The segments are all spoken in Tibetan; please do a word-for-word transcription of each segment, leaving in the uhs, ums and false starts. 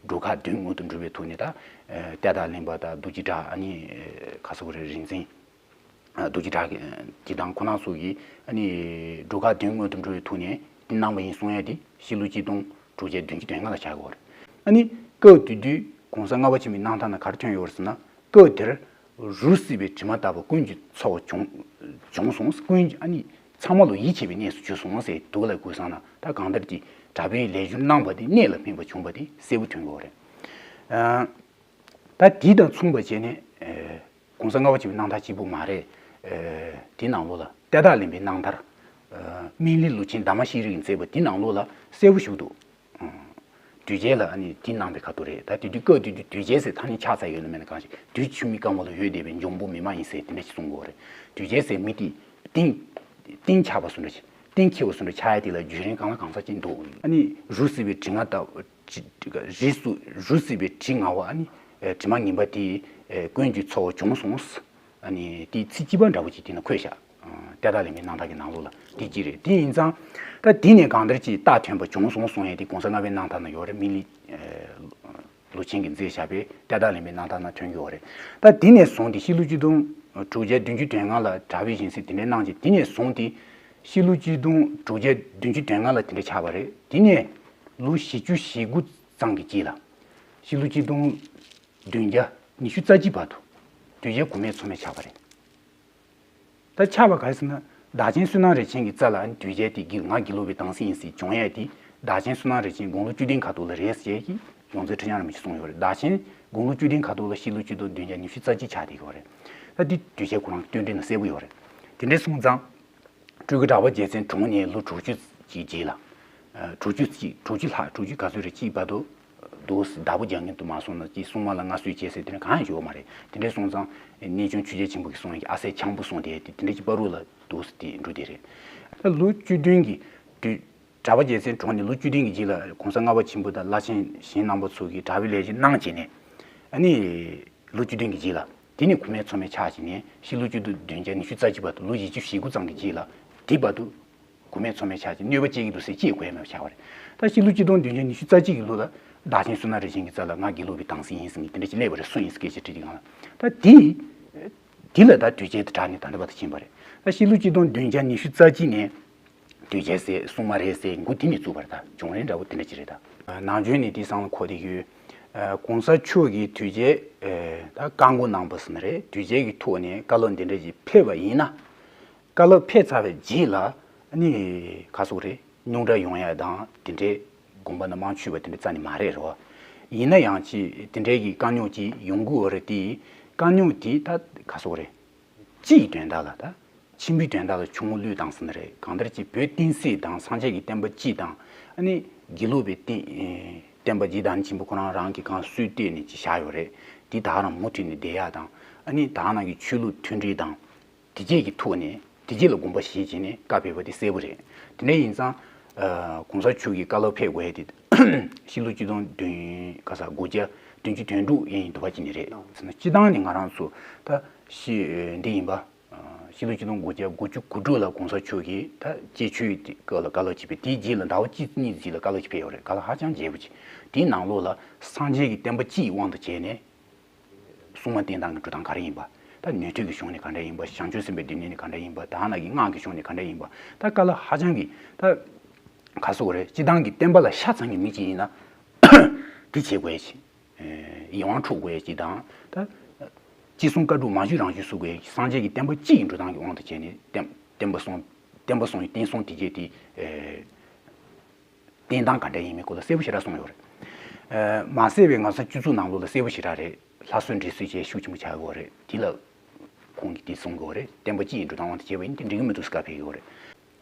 གྲུ་ཁ་བདུན་མངོན་དུ་འགྲུབ་པའི་ཐོག་ནས་ད་ཨ་ཏེ་ད་ལེན་པ་དང་རྡོ་རྗེ་བྲག་ཨ་ནི་ཨ་ག་ཟེར་དགོས་རེད། རིག་འཛིན་ཨ་རྡོ་རྗེ་བྲག་གི་དང་ཁོ་རང་ཚོ་གིས་ཨ་ནི་གྲུ་ཁ་བདུན་མངོན་དུ་འགྲུབ་པའི་ཐོག་ནས་དེ་གནང་བ་ཡིན་གསུང་ཡ་དེ་ཕྱི་ལོ་ཆིག་སྟོང་དྲུག་བརྒྱ་བདུན་ཅུ་དོན་ལྔ་ལ་ཆགས་ཡོད་རེད། ཨ་ནི་སྐབས་དེ་དུས་གོང་ས་ལྔ་པ་ཆེན་པོའི་གནང་སྟངས་ནང་ག་རེ་ཐོན་ཡོད་རེད་ཟེར་ན། སྐབས་དེར་རུ་སྲིད་པའི་དྲི་མ་དག་པ་ཀུན་གྱི་ཚོགས་བྱུང་བྱུང་སོང་། ཀུན་གྱི་ཨ་ནི་ཚང་མ་ལ་ཡིད་ཆེས་པའི་གནས་སུ་གྱུར་སོང་ཟེར་འདུག་ལ། ཀུན་བཟང་ན་ད་གང་ལྟར་གྱི་གྲྭ་པའི་ལས་སྦྱོར་གནང་བ་དེ་གནད་ལ་སྨིན་པ་བྱུང་བ་དེ་གསལ་པོ་ཐོན་གྱི་ཡོད་རེད། ཨ་ད་དེ་དང་མཚུངས་པ་བྱས་ནས་ཨ་གོང་ས་ལྔ་པ་ཆེན་པོའི་གནང་སྟངས་གཅིག་པུ་མ་རེད། ཨ་དེའི་ནང་ལོགས་ལ་ཏེ་ད་ལེན་པའི་གནང་སྟངས། ཨ་སྨིན་གླིང་ལོ་ཆེན་ཟླ་མ་ཤེས་རིག་གིས་མཛད་པ་དེའི་ནང་ལོགས་ལ་གསལ་པོ་ཞིག་འདུག། ཨ་དུས་ཆེན་ལ་ཨ་ནི་དེ་གནང་བའི་ཁ་ཐུག་རེད། ད་དེ་དུས་སྐབས་དེ་དུས་དུས་ཆེན་ཟེར་ཐ་སྙད་ཆགས་ཚར་ཡོད་ན་མེད་ན་གང་ཞིག་དུས་ཆུ་མིག་དཀར་མོ་ལ་འོད་འདེབས་པའི་འབྱུང་པོ་མི་མ་ཡིན་ཟེར་དེ་འདྲ་ཞིག་གསུང་གི་ཡོད་རེད། དུས་ཆེན་ཟེར་མི་དེ་གཏིང་གཏིང་ཆགས་པ་བཟོ་འདྲ་ཞིག་གཏིང་འཁེལ་བ་བཟོ་འདྲ་ཆགས་ཡ་དེ་ལ་བརྒྱུད་རིམ་གང་ལ་གང་འཚམ་ཅིག་འདུག། ཨ་ནི་རུ་སྲིད་པའི་དྲི་ང་ལྟ་བུ་རི་སུ་རུ་སྲིད་པའི་དྲི་ང་བ་ཨ་ནི་དྲི་མ་ངན་པ་དེ་ཀུན་གྱི་ཚོགས་བྱུང་སོང་། ཨ་ནི་དེའི་ཚིག་གཅིག་པ་འདྲ་བོ་ཅིག་དེ་ན་འཁོད་བཞག། ཏེ་ད་ལེན་པའི་གནང་སྟངས་ཀྱི་ནང་ལོགས་ལ་དེ་གཅིག་རེད། དེ་ཡིན་ཙང་ད་དེ་ནས་གང་ལྟར་ཅིག་རྟགས་ཐོན་པ་བྱུང་སོང་གསུང་ཡས་དེ་གོང་ས་ལྔ་པའི་གནང་སྟངས་ན་ཡོད་རེད། སྨིན་གླིང་ལོ་ཆེན་གྱིས་མཛད་བཞག་པའི་ཏེ་ད་ལེན་པའི་གནང་སྟངས་ན་ཐོན་གྱི་ཡོད་རེད། ད་དེ་ནས་བཟུང་སྟེ་ཕྱི་ལོ་ཆིག་སྟོང་དྲུག་བརྒྱ་བདུན་ཅུ་དོན་ལྔ་ལ་གྲྭ་པའི་བཞེངས་སྲིད་དེ་འདྲའི་གནང་རྗེས་དེ་ནས་བཟུང་སྟེ་ཕྱི་ལོ་ཆིག་སྟོང་དྲུག་བརྒྱ་བདུན་ཅུ་དོན་ལྔ་ལ་དེ་འདྲ་ཆགས་པ་རེད། དེ་ནས་ལོ་བཞི་བཅུ་ཞེ་དགུ་ཙམ་གྱི་རྗེས་ལ་ཕྱི་ལོ་ཆིག་སྟོང་བདུན་བརྒྱ་ཉི་ཤུ་རྩ་གཅིག་བར་དུ་དུས་ཆེན་གོང་མའི་མཚམས་མེད་ཆགས་པ་རེད། ད་ཆགས་པ་ག་རེ་ཟེར་ན། བདག་ཆེན་བསོད་ནམས་རིན་ཆེན་གྱི་རྩ་ལ་ཨ་ནི་དུས་ཆེན་དེ་དགེ་ང་དགེ་ལུགས་པའི་དྭངས་སིང་ཡིན་ཟེར་བྱུང་ཡས་དེ་བདག་ཆེན་བསོད་ནམས་རིན་ཆེན་དགུང་ལོ་བཅུ་བདུན་ཁ་ཐུག་ལ་རེད་ཟེར་གྱི་ཡོངས་འཛིན་ཁྲི་བྱང་རིན་པོ་ཆེས་གསུངས་ཡོད་རེད། བདག་ཆེན་དགུང་ལོ་བཅུ་བདུན་ཁ་ཐུག་ལ་ཕྱི་ལོ་ཆིག་སྟོང་བདུན་བརྒྱ་ཉི་ཤུ་རྩ་གཅིག་ཆགས་བསྡད་ཡོད་རེད། ད་འདི་དུས་ཆེན་ཁོ་རང་གི་བསྟུན་གྲོས་ནང་གསལ་པོ་ཡོད་རེད། དེ་འདྲ་སོང་ཙང་། སྤྲུལ་སྐུ་གྲགས་པ་རྒྱལ་མཚན་གྲོངས་ནས་ལོ་དྲུག་ཅུ་ཅིག་རྗེས་ལ། ཨ་དྲུག་ཅུ་ཅིག་དྲུག་ཅུ་ལྷག་དྲུག་ཅུ་ག་ཚོད་རེད་ཅིག་བར་དུ་འདུག་སེ་བདག་པོ་རྒྱག་མཁན་དུ་མ་སོང་ན་ཅིག་སྲུང་མ་ལ་མངའ་གསོལ་བྱས་ཟེར་དེ་འདྲ་གང་ཡང་ཡོད་མ་རེད། དེ་འདྲ་སོང་ཙང་གནས་ཆུང་ཆོས་རྒྱལ་ཆེན་པོ་གིས་གསུངས་ཡ་གི་ཨ་སྲས་འཆང་བུ་གསུངས་དེ་དེ་འདྲ་ཅིག་བར་དུ་ལ་འདུག་སེ་དེ་འགྲོ་དེ་རེད། ད་ལོ་བཅུ་བདུན་གྱི་དུས་གྲགས་པ་རྒྱལ་མཚན་གྲོངས་ནས་ལོ་བཅུ་བདུན་གྱི་རྗེས་ལ་གོང་ས་ལྔ་པ་ཆེན་པོ་དང་བླ་ཆེན་གཞན་རྣམ་པ་ཚོ་གིས་གྲྭ་པའི་ལས་བྱེད་གནང་བྱས་ནས་ཨ་ནི། ལོ་བཅུ་བདུན་གྱི་རྗེས་ལ་དེ་ནས་གོང་མའི་མཚམས་མེད་ཆགས་བྱས་ནས་ཕྱི་ལོ་ཆིག་སྟོང་བདུན་བརྒྱ་ཉི་ཤུ་རྩ་གཅིག་བར་དུ་ལོ་བཞི་བཅུ་ཞེ་དགུ་ཙམ་གྱི་རྗེས་ལ་དེ་བར་དུ་གོང་མའི་མཚམས་མེད་ཆགས་བྱས་གནོད་པ་སྐྱེལ་གྱི་འདུག་ཟེར་ཅིག་གོ་ཡ་མེད་པ་ཆགས་པ་རེད། ད་ཕྱི་ལོ་ཆིག་སྟོང་བདུན་བརྒྱ་ཉི་ཤུ་རྩ་གཅིག་གི་ལོ་ལ་བདག་ཆེན་བསོད་ནམས་རིན་ཆེན་གྱི་རྩ་ལ་ང་དགེ་ལུགས་པའི་དྭངས་སིང་ཡིན་ཟེར་ནས་དེ་འདྲ་ཅིག་སླེབས་པ་རེད། སུ་ཡིན་སྐད་ཆ་དྲིས་དུས་སྒང་ལ་ད་དེ་དེ་ལ་ད་དུས་ཆེན་དེ་དྲག་ནས་ད་ལྟ་བར་དུ་ཕྱིན་པ་རེད། ད་ཕྱི་ལོ་ཆིག་སྟོང་བདུན་བརྒྱ་ཉི་ཤུ་རྩ་གཅིག་ནས། དུས་ཆེན་ཟེར་སྲུང་མ་རེད་ཟེར་འགོ་དེ་ནས་བཙུགས་པ་རེད། ད་བྱུང་རིམ་འདྲ་བོ་དེ་འདྲ་ཅིག་རེད། ད་ནང་ཆོས་ནས་དེ་སང་ལ་གོ་བསྡད་ཡོད། ཨ་གོང་ས་མཆོག་གིས་དུས་ཆེན་ཨ་ད་བཀའ་བསྒོ་གནང་པ་ཟེར་ན་རེད། དུས་ཆེན་གྱི་ཐོག་ནས་བཀའ་སློབ་འདི་འདྲ་ཅིག་ཕེབས་པ་ཡིན་ན། བཀའ་སློབ་ཕེབས་ཚར་བའི་རྗེས་ལ་ཨ་ནི་ག་ཟེར་དགོས་རེད། རྙོག་དྲ་ཡོང་ཡ་དང་དེ་འདྲའི་དགོངས་པ་ན་མང་ཆུད་པ་དེ་འདྲ་རྩ་ནས་མ་རེད་རོ། ཡིན་ན་ཡང་ཅིག་དེ་འདྲའི་གི་དཀའ་རྙོག་ཅིག་ཡོང་གི་ཡོད་རེད་དེ། དཀའ་རྙོག་དེ་ད་ག་ཟེར་དགོས་རེད། སྤྱི་ཡི་དོན་དག་ལ་ད། ཆེན་པོའི་དོན་དག་ལ་ཆུང་ངུ་བློས་བཏང་ཟིན་རེད། གང་ལྟར་གྱི་བོད་བསྟན་སྲིད་དང་སངས་རྒྱས་ཀྱི་བསྟན་པ་སྤྱི་དང་། ཨ་ནི་དགེ་ལུགས་པའི་བསྟན་བསྟན་པ་རྗེ་བདག་ཉིད་ཆེན་པོ་ཁོ་རང་རང་གིས་གང་སྲོལ་གཏོད་ནས་ཅིག་བཞག་ཡོད་རེད། དེ་ད་ག་རང་མུ་མཐུད་ནས་བསྡད་ཡག་དང་། ཨ་ནི་ད་ག་ནང་གི་ཆོས་ལུགས་མཐུན་སྒྲིལ་དང་། དེ་རྗེས་ཀྱི་ཐོག་ནས་དེ་རྗེས་ལ་དགོངས་པ་བཞེས་བྱས་ནས་བཀའ་ཕེབས་པ་དེ་གསལ་པོ་རེད། དེ་འདྲ་ཡིན་ཙང་། ཨ་གོང་ས་མཆོག་གིས་བཀའ་སློབ་ཕེབས་དགོས་ཡ་དེ་ཕྱི་ལོ་ཆིག་སྟོང་བདུན་ག་ས་དགུ་བརྒྱ་བདུན་ཅུ་དོན་དྲུག་ཡན་ཡིན་འདུག་པ་ཅིག་ནས་རེད། ཟེར་ན་སྤྱི་བཏང་ནས་ང་རང་ཚོ་ད་ཤི་འདི་ཡིན་པ། ཕྱི་ལོ་ཆིག་སྟོང་དགུ་བརྒྱ་དགུ་བཅུ་གོ་དྲུག་ལ་གོང་ས་མཆོག་གིས་ད་སྐྱེས་ཆོས་ཀྱི་སྐབས་ལ་བཀའ་སློབ་ཅིག་ཕེབས། དེའི་རྗེས་ལ་ཟླ་བ་གཅིག་གཉིས་རྗེས་ལ་བཀའ་སློབ་ཅིག་ཕེབས་ཡོད་རེད། བཀའ་སློབ་ཧ་ཅང་རྒྱས་པོ་ཅིག། དེའི་ནང་ལོགས་ལ་སངས་རྒྱས་ཀྱི་བསྟན་པ་སྤྱི་ཡི་དབང་དུ་བྱས་ནས་སྲུང་མ་བསྟེན་སྟངས་ཀྱི་འགྲོ་སྟངས་ག་རེ་ཡིན་པ། ད་ནུས་མཐུ་གི་གཞུང་ནས་ག་འདྲ་ཡིན་པ། བྱང་ཆུབ་སེམས་དཔའི་སྡེ་སྣོད་ནས་ག་འདྲ་ཡིན་པ། ད་ནང་གི་སྔགས་ཀྱི་གཞུང་ནས་ག་འདྲ་ཡིན་པ། ད་བཀའ་སློབ་ཧ་ཅང་གི་ད་ག་ཟེར་དགོས་རེད། སྤྱི་བཏང་གི་བསྟན་པ་ལ་ཤ་ཚ་མཁན་མི་གཅིག་ཡིན་ན་དེ་བྱེད་དགོས་ཡ་ཅིག། ཡིད་དབང་འཕྲོག་དགོས་ཡ་ཅིག་དང་། ད་ཅི་གསུང་བཀའ་སྒྲུབ་མ་བཞུད་རང་བཞུད་སུ་དགོས་ཡ་ཅིག། སངས་རྒྱས་ཀྱི་བསྟན་པ་སྤྱི་ཡི་འགྲོ་སྟངས་ཀྱི་དབང་དུ་བྱས་ནས་བསྟན་བསྟན་པ་སྲུང་བསྟན་པ་སྲུང་བའི་བསྟན་སྲུང་དེ་གྱད་དེ་བསྟེན་སྟངས་ག་འདྲ་ཡིན་མིན་སྐོར་ལ་གསལ་པོ་ཞེ་དྲག་གསུངས་ཡོད་རེད། མ་ཟད་པའི་ང་ཚོ་སྤྱི་ཚོགས་ནང་ལོགས་ལ་གསལ་པོ་ཞེ་དྲག་རེད། ལྷ་གསོལ་འདྲེ་གསོལ་བཅས་ཤུགས་ཆེན་པོ་ཆགས་ཡོད་རེད། དེ་ལ་ཁོང་གིས་དེ་གསུང་གི་ཡོད་རེད། བསྟན་པ་སྤྱི་ཡི་འགྲོ་སྟངས་དབང་དུ་བྱས་པ་ཡིན་དེ་འགྲིག་གི་མི་འདུག་ཟེར་བཀའ་ཕེབས་ཡོད་རེད།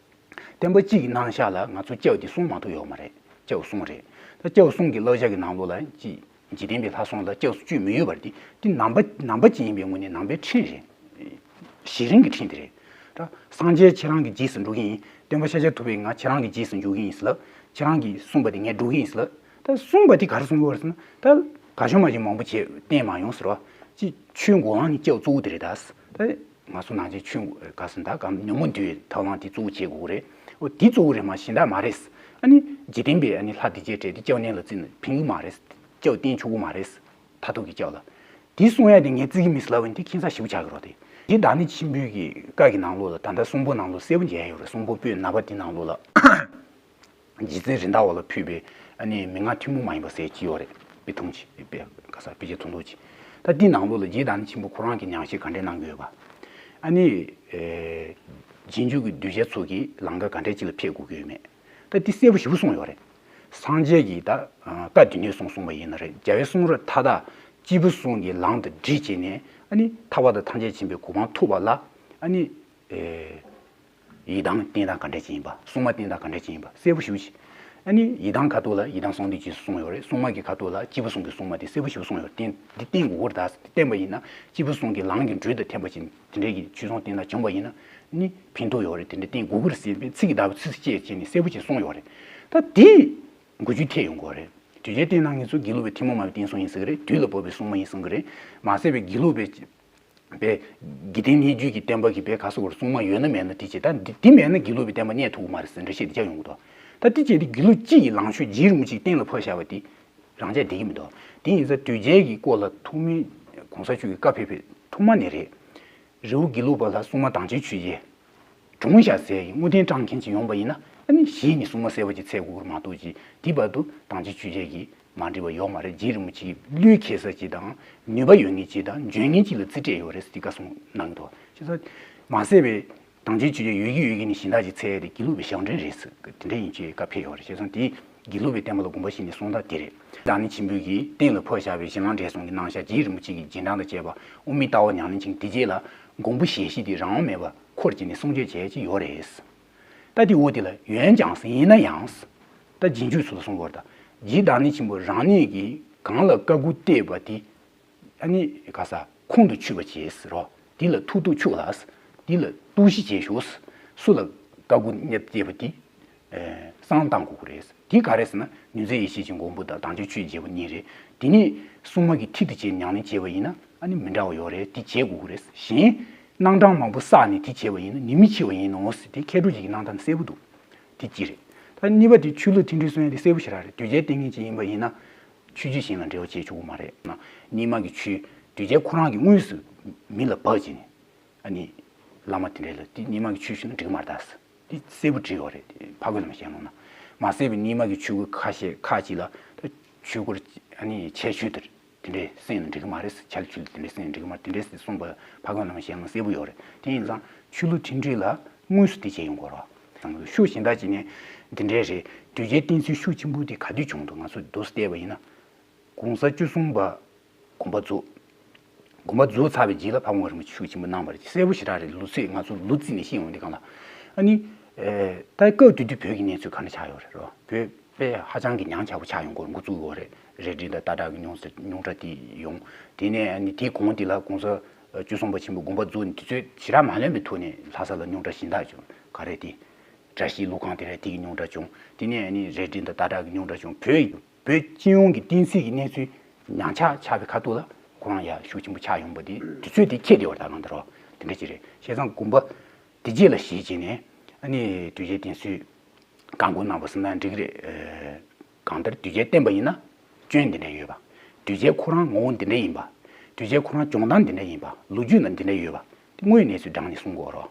བསྟན་པ་སྤྱི་ཡི་ནང་བཞག་ལ་ང་ཚོ་སྐྱབས་དེ་སྲུང་མ་ཐུབ་ཡོད་མ་རེད། སྐྱབས་སྲུང་རེད། ད་སྐྱབས་སྲུང་གི་བསླབ་བྱ་གི་ནང་ལོགས་ལ་ཅི། འཇིག་རྟེན་པའི་ལྷ་སྲུང་ལ་སྐྱབས་སུ་བཅོལ་མི་ཡོད་པར་དེ་དེ་ནང་པ་ནང་པ་ཅིག་ཡིན་པའི་ངོས་ནས་ནང་པའི་ཁྲིམས་རེད། གཞི་རིམ་གྱི་ཁྲིམས་དེ་རེད། ད་སངས་རྒྱས་ཁྱེད་རང་གི་རྗེས་སུ་འགྲོ་གི་ཡིན། སྟོན་པ་ཤཱཀྱ་ཐུབ་པས་ང་ཁྱེད་རང་གི་རྗེས་སུ་འཇུག་གི་ཡིན་ཟེར་ལབ། ཁྱེད་རང་གིས་གསུངས་པ་དེ་ངས་སྒྲུབ་ཀྱི་ཡིན་ཟེར་ལབ། ད་གསུངས་པ་དེ་ག་རེ་གསུང་གི་ཡོད་རེད་ཟེར་ན། ད་ག་ཤོ་མ་ཤོ་མང་པོ་བྱས་བསྟན་མ་ཡོང་ཟེར་བ། ཅི་ཆོས་འགོ་དབང་ནི་སྐྱབས་གཙོ་བོ་དེ་རེད་ད། ད་ང་ཚོ་ནང་ཆེན་ཆོས་ག་ཟེར་ད་ག་ཉོན་མོངས་འདུལ་བའི་ཐབས་ལམ་དེ་གཙོ་བོ་བྱེད་དགོས་རེད། འོ་དེ་གཙོ་བོ་རེད་མ་གཞན་དག་མ་རེད། ཨ་ནི་འཇིག་རྟེན་པའི་ཨ་ནི་ལྷ་དེ་བྱས་བྲལ་དེ་སྐྱབས་གནས་ལ་བརྩིས་ན་ཕན་གི་མ་རེད། སྐྱབས་བསྟེན་ཆོག་གི་མ་རེད། མཐར་ཐུག་གི་སྐྱབས་ལ། དེ་གསུང་ཡ་དེ་ངས་བརྩི་གི་མི་སྲིད་ལབ་པ་ཡིན་དེ་ཁྱད་མཚར་ཞེ་པོ་ཆགས་ཀྱི་རེད་དེ། རྗེ་བདག་ཉིད་ཆེན་པོའི་གི་བཀའ་གི་ནང་ལོགས་ལ་ད་ལྟ་གསུང་འབུམ་ནང་ལོགས་གསལ་པོ་མཇལ་ཡོད་རེད། གསུང་འབུམ་པོད་ནག་པ་དེ་ནང་ལོགས་ལ། རྗེ་བཙུན་རེད་མདའ་བ་ལ་ཕུལ་བའི་ཨ་ནི་མན་ངག་ཐུན་མོང་མ་ཡིན་པ་ཟེར་གྱི་ཡོད་རེད། དཔེ་ཐུང་ཅིག་དཔེ་ག་ས་དཔེ་ཆ་ཐུང་ཐུང་ཅིག་ད་དེ་ནང་ལོགས་ལ་རྗེ་བདག་ཉིད་ཆེན་པོ་ཁོ་རང་གི་ཉམས་བཞེས་ག་འདྲས་གནང་གི་ཡོད་པ། ཨ་ནི། རྗེས་འཇུག་གི་གདུལ་བྱ་ཚོ་གིས་ལམ་ཁ་ག་འདྲས་ཅིག་ལ་ཕེབས་དགོས་ཀྱི་ཡོད་མེད། ད་དེ་གསལ་པོ་ཞེ་པོ་གསུངས་ཡོད་རེད། སངས་རྒྱས་ཀྱིས་ད་བཀའ་དེ་ནས་གསུངས་གསུངས་པ་ཡིན་ན་རེད། རྒྱལ་བའི་གསུང་རབ་མཐའ་དག་སྐྱེས་བུ་གསུམ་གྱི་ལམ་དུ་སྒྲིལ་བྱས་ནས་ཨ་ནི་ཐར་པ་དང་ཐམས་ཅད་མཁྱེན་པའི་གོ་འཕང་ཐོབ་པ་ལ་ཨ་ནི། ཡི་དམ་བསྟེན་སྟངས་ག་འདྲ་ཅིག་ཡིན་པ། སྲུང་མ་བསྟེན་སྟངས་ག་འདྲ་ཅིག་ཡིན་པ་གསལ་པོ་ཞེ་པོ་ཅིག་ཨ་ནི་ཡི་དམ་ཁ་ཐོག་ལ་ཡི་དམ་གསང་འདུས་རྗེས་སུ་གསུངས་ཡོད་རེད། སྲུང་མ་གི་ཁ་ཐོག་ལ་སྐྱེས་བུ་གསུམ་གྱི་སྲུང་མ་དེ་གསལ་པོ་ཞེ་པོ་གསུངས་ཡོད་རེད། བསྟེན་འདི་བསྟེན་དགོས་ཀྱི་རེད་ད། བསྟེན་པ་ཡིན་ན་སྐྱེས་བུ་གསུམ་གྱི་ལམ་གྱི་འགྲོས་དང་མཐུན་པ་ཅིག་དེ་འདྲའི་གི་ཆོས་སྲུང་བསྟེན་སྟངས་བྱུང་བ་ཡིན་ན་ནི་ཕན་ཐོགས་ཡོད་རེད། དེ་འདྲ་བསྟེན་དགོས་ཀྱི་རེད་ཟེར་བའི་ཚིག་གི་བདག་པོ་ཚིག་ཚིག་བཅད་བྱས་ནས་གསལ་པོ་ཅིག་གསུངས་ཡོད་རེད། ད་དེ་འགུལ་སྐྱོད་ཐེབས་ཡོང་གི་རེད། དུས་རྒྱུན་བསྟེན་སྟངས་ངེད་ཚོ་དགེ་ལུགས་པའི་ཐུན་མོང་མ་ཡིན་པའི་བསྟན་སྲུང་ཡིན་ཟེར་གི་རེད། དུས་ལ་བབ་པའི་སྲུང་མ་ཡིན་གསུང་གི་རེད། མ་ཟད་པའི་དགེ་ལུགས་པའི་པའི་དགེ་ལྡན་སྙན་བརྒྱུད་ཀྱི་བསྟན་པ་གི་པའི་ག་ཟེར་དགོས་རེད། སྲུང་མ་ཡོད་ན་མེད་ན་དེ་བྱེད་ད་འདི་འདི་མེད་ན་དགེ་ལུགས་པའི་བསྟན་པ་གནས་ཐུབ་ཀྱི་མ་རེད་ཟེར་འགྲེལ་བཤད་དེ་རྒྱག་ཡོང་གི་འདུག་ད་དེ་བྱས་ཏེ་དགེ་ལུགས་སྤྱི་ཡི་ལངས་ཕྱོགས་རྗེ་རིན་པོ་ཆེས་གཏན་ལ་ཕབ་བཞག་པ་དེ་རང་འཇགས་བསྡད་ཀྱི་མི་འདུག་དེ་ཡིན་ཙང་དུས་རྒྱལ་གྱི་སྐོར་ལ་ཐོག་མའི་གོང་ས་མཆོག་གི་བཀའ་ཕེབས་པའི་ཐོག་མ་ནས་རེད། རི་བོ་དགེ་ལུགས་པ་ལ་སྲུང་མ་དྭངས་བཅུད་ཆོས་རྗེ་གྲོངས་བཞག་ཟེར་གྱི་བསྔོ་རྟེན་བཀྲམ་མཁན་ཅིག་ཡོང་པ་ཡིན་ན་ཨ་ནི་གཞི་ནས་སྲུང་མ་གསལ་པོ་ཅིག་འཚོལ་དགོས་ཀྱི་རེད་མ་གཏོགས་ཅིག་དེ་བར་དུ་དྭངས་བཅུད་ཆོས་རྗེ་གི་མ་འགྲིག་པ་ཡོད་མ་རེད། རྗེ་རིན་པོ་ཆེས་གླུ་མཁས་ས་ཅིག་དང་ནུས་པ་ཡོད་མཁན་ཅིག་དང་འཇོན་མཁན་ཅིག་ལ་རྩིས་སྤྲད་ཡོད་རེད་ཟེར་དེ་བཀའ་གསུང་གནང་གི་འདུག་བྱས་ཙང་མ་ཟད་པའི་དྭངས་བཅུད་ཆོས་རྗེ་ཡོད་ཀྱི་ཡོད་ཀྱི་ནི་གཞན་དག་ཅིག་འཚོལ་ཡ་དེ་དགེ་ལུགས་པའི་ཞབས་འདྲེན་རེད་ཟེར་དེ་འདྲ་ཡིན་ཆོས་བཀའ་ཕེབས་ཡོད་རེད། བྱས་ཙང་དེ་དགེ་ལུགས་པའི་བསྟན་པ་ལ་དགོངས་པ་བཞེས་ནས་གསུང་སྟངས་དེ་རེད། བདག་ཉིད་ཆེན་པོས་ཀྱིས་གཏན་ལ་ཕབ་བཞག་པའི་གཞན་ལམ་འབྲས་གསུམ་གྱི་རྣམ་གཞག་རྗེ་རིན་པོ་ཆེ་གི་རྗེས་འབྲང་དུ་བཅས་པ་དབུ་མའི་ལྟ་བ་ཉམས་ལེན་ཅིང་དེ་རྗེས་ལ་མགོན་པོ་ཞལ་བཞི་དེ་རང་དབང་མེད་པར་འཁོར་བྱས་ནས་གསུང་ཆོས་བྱས་ཀྱི་ཡོད་རེད། ད་དེ་འོ་དེ་ལ་འོན་ཀྱང་ཡིན་ན་ཡང་། ད་རྗེས་འཇུག་ཚོ་ལ་གསུང་དགོས་རེད་ད། རྗེ་བདག་ཉིད་ཆེན་པོ་རང་ཉིད་ཀྱིས་གང་ལ་བཀའ་བསྒོ་བཏབ་པ་དེ། ཨ་ནི་ག་ས་ཁོང་དུ་ཆུད་པ་བྱས་ཟེར་རོ། དེ་ལ་ཐུགས་རྡོ་ཆོད་ལ། དེ་ལ་གཏུག་བཤེར་བྱས་ཤོག་སུ་ལ་བཀའ་བསྒོ་བརྙབ་བསྡད་པ་དེ། བསང་བཏང་དགོས་ཀྱི་རེད། དེ་ག་རེ་ཟེར་ན་ནུས་རྩལ་ཡེ་ཤེས་ཀྱི་མགོན་པོ་དང་དྭངས་བཅུད་ཆོས་རྗེ་པོ་གཉིས་རེད། དེ་ནས་སྲུང་མ་གི་མཐིལ་དུ་བྱས་ཉམས་ལེན་བྱས་པ་ཡིན་ན་ཨ་ནི་མི་འདྲ་བ་ཡོད་རེད། དེ་བྱེད་དགོས་ཀྱི་རེད། གཞན་སྣང་གྲངས་མང་པོ་བསགས་ནས་དེ་བྱས་པ་ཡིན་ན་ནུས་མི་ཆེ་བ་ཡིན་ནོ་ཟེར་དེ་མཁས་གྲུབ་ཅིག་གི་གནང་སྟངས་གསལ་པོ་འདུག་དེ་གཅིག་རེད། ད་གཉིས་པ་དེ་ཆོས་ལུགས་མཐུན་སྒྲིལ་གསུང་ཡ་དེ་གསལ་པོ་ཞེ་དྲག་རེད། དུས་རྒྱུན་བསྟེན་མཁན་ཅིག་ཡིན་པ་ཡིན་ན། ཆོས་བརྒྱུད་གཞན་ལ་འབྲེལ་བ་བྱེད་ཆོག་གི་མ་རེད་ན། རྙིང་མ་གི་ཆོས་དུས་རྒྱུན་ཁོ་རང་གི་དངོས་སུ་མི་ལ་བབས་བྱས་ནས། ཨ་ནི། བླ་མ་དེ་འདྲས་ལ་དེ་རྙིང་མ་གི་ཆོས་ཞུས་ན་འགྲིག་གི་མ་རེད་ད། དེ་གསལ་པོ་བྲིས་ཡོད་རེད། ཕ་རྒོད་བླ་མ་ཞལ་ལུང་ན། མ་ཟད་པའི་རྙིང་མ་གི་ཆོས་སྐོར་ཁ་ཤས་ཁག་ཅིག་ལ་ད་ཆོས་སྐོར་ཨ་ནི་ཆེ་ཆོས་དེར་དེ་འདྲས་གསན་ན་འགྲིག་གི་མ་རེད། ཆ་ལ་ཆོས་ལ་དེ་འདྲས་གསན་ན་འགྲིག་གི་མ་རེད། དེ་འདྲས་གསུངས་པ་ཕ་རྒོད་བླ་མ་ཞལ་ལུང་གསལ་པོ་ཡོད་རེད། དེ་ཡིན་ཙང་ཆོས་ལུགས་མཐུན་སྒྲིལ་ལ་དངོས་སུ་དེ་བྱས་ཡོང་དགོས་རེད། ཤུགས་གཞན་དག་ཅིག་ནས་འདི་འདྲས་རེད། དུས་རྒྱུན་བསྟན་སྲིད་ཤུགས་ཆེན་པོ་དེ་ག་དུས་བྱུང་འདུག་ང་ཚོ་འདུག་སེ་བལྟས་པ་ཡིན་ན། གོང་ས་བཅུ་གསུམ་པ་དགོངས་པ་རྫོགས། དགོངས་པ་རྫོགས་ཚར་བའི་རྗེས་ལ་ཕ་བོང་བུ་རིན་པོ་ཆེ་ཤུགས་ཆེན་པོ་གནང་བ་རེད། གསལ་པོ་ཞེ་དྲག་རེད། ལོ་ཚིགས་ང་ཚོ་ལོ་རྩིས་ནས་ཤེས་ཡོང་དེ་གང་ལ། ཨ་ནི། ད་སྐབས་དེ་དུས་བོད་ཀྱི་གནས་ཚུལ་ག་འདྲ་ཆགས་ཡོད་རེད་རོ། བོད་པས་ཧ་ཅང་གི་ཉམས་ཆག་པོ་ཆགས་ཡོང་གི་རེད། འགོ་བཙུགས་ཡོད་རེད། རལ་གྲི་དང་སྟག་བྲག་གི་རྙོག་རྙོག་དྲ་དེ་ཡོང་། དེ་ནས་ཨ་ནི་དེའི་གོང་དེ་ལ་གོང་ས་བཅུ་གསུམ་པ་ཆེན་པོ་དགོངས་པ་རྫོགས་ནས་དུས་ཚོད་ཞེ་དྲག་མ་ལོན་པའི་ཐོག་ནས་ལྷ་ས་ལ་རྙོག་དྲ་གཞན་དག་བྱུང་ག་རེ་དེ། བཀྲ་ཤིས་ལྷུན་ཁང་དེ་རེད། དེ་གི་རྙོག་དྲ་བྱུང་། དེ་ནས་ཨ་ནི་རལ་གྲི་དང་སྟག་བྲག་གི་རྙོག་དྲ་བྱུང་། བོད་བོད་སྤྱི་ཡོངས་ཀྱི་བསྟན་སྲིད་ཀྱི་གནས་ཚུལ་ཉམས་ཆག་ཆགས་པའི་ཁ་ཐུག་ལ་ཁོ་རང་ཡ་ཤུགས་ཆེན་པོ་ཆགས་ཡོང་པ་དེ་དུས་ཚོད་དེ་ཁྱེད་དེ་བར་ད་གང་ལྟར་རོ། དེ་འདྲ་ཅིག་རེད། བྱས་ཙང་དགོངས་པ་དེ་རྗེས་ལ་གཞིགས་བྱས་ནས་ཨ་ནི་དུས་རྒྱུན་བསྟན་སྲིད་བཀའ་བསྒོ་གནང་བ་ཟེར་ན་འགྲིག་གི་རེད། གང་ལྟར་དུས་རྒྱུན་བསྟན་པ་ཡིན་ན་སྐྱོན་འདི་འདྲ་ཡོད་པ། དུས་རྒྱུན་ཁོ་རང་ངོ་བོ་འདི་འདྲ་ཡིན་པ། དུས་རྒྱུན་ཁོ་རང་སྦྱོང་སྟངས་འདི་འདྲ་ཡིན་པ། ལོ་རྒྱུས་ན་འདི་འདྲ་ཡོད་པ། དེ་དངོས་གནས་ཚུལ་དྲངས་ནས་གསུང་དགོས་རོ།